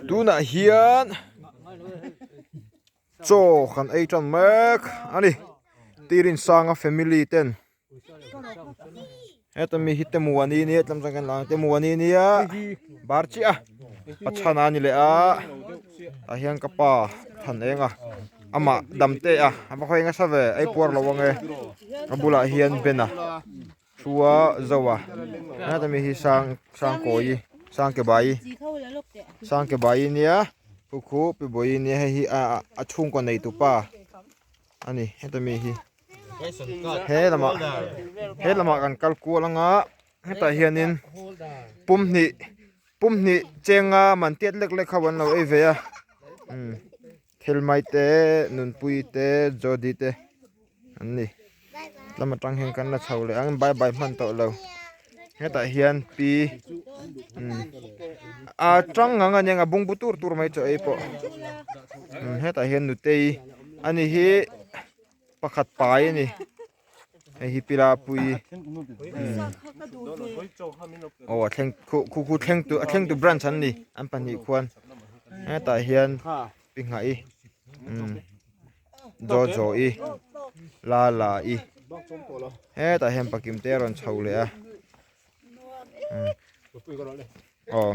Tunah hian chaw kan ei tan mek a ni Tirinsanga family ten heta mi hi Temuani nia tlem chuan kan lang Temuani nia bar chiah a Pachhana a ni leh a tah hian ka pa than eng a amah dam te a a va hawi nasa ve ei puar lo ang e a bulah hian Ben a. Thua zo a heta mi hi sang sangkawi sangkebai sangkebai nia khu khu pi bawi nia hei hi a a chhungkaw nei tu pa a ni heta mi hi he lamah he lamah kan kal kual anga hetah hianin pum hnih pum hnih chenga man tiat lek lek ho an lo ei ve a umm Thelmai te Nunpui te Jody te an ni lam atang hian kan la chho leh ang bye bye hman tawh lo hetah hian pi umm a tang ang a nia bungbu tur tur mai chaw ei pawh umm hetah hian nutei ani hi pakhat pai a ni. Hei hi Pilapui aw a thleng khu khu khu thleng tu a thleng tu branch an ni an pahnih khuan hetah hian pi nghaih umm Jojo i Lala i hetah hian pakim te a rawn chho leh a aw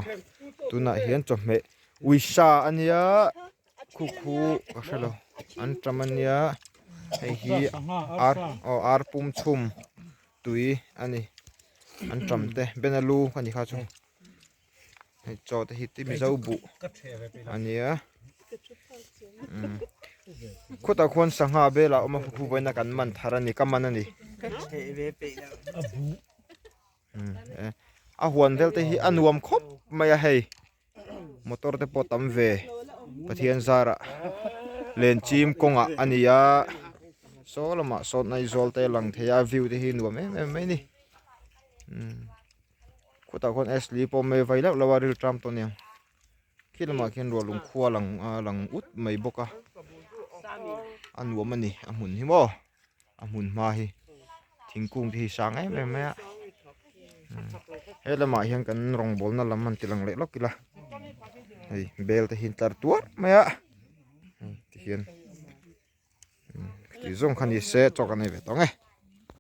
tunah hian chawhmeh uisa a nia. Khu khu ka hre lo an tam a nia hei hi ar aw ar pum chhum tui a ni an tam te benalu a ni kha chu hei chaw te hi mizo buh a nia umm khutah khuan sangha velah a awm a khu vawiin a kan man thar a ni ka man a ni umm a huan vel te hi a nuam khawp mai a hei. Motor te pawh tam ve Pathian zarah lenchim kawngah a ni a saw lamah sawn Aizawl te a lang thei a view te hi nuam em em mai a ni umm khutah khuan Ashley pawh mai vai lauh lauh a ril ṭam tawh aniang khi lamah khian ruah lung khua lang a lang ut mai bawk a a nuam a ni a hmun hi maw. A hmun hma hi thingkung te hi sang em em mai a he lamah hian kan rawngbawlna lam han ti lang leh lawk ila hei bel te hi an tlar tuar mai a tihian ti zawng kha ni se chaw kan ei ve tawh ang e.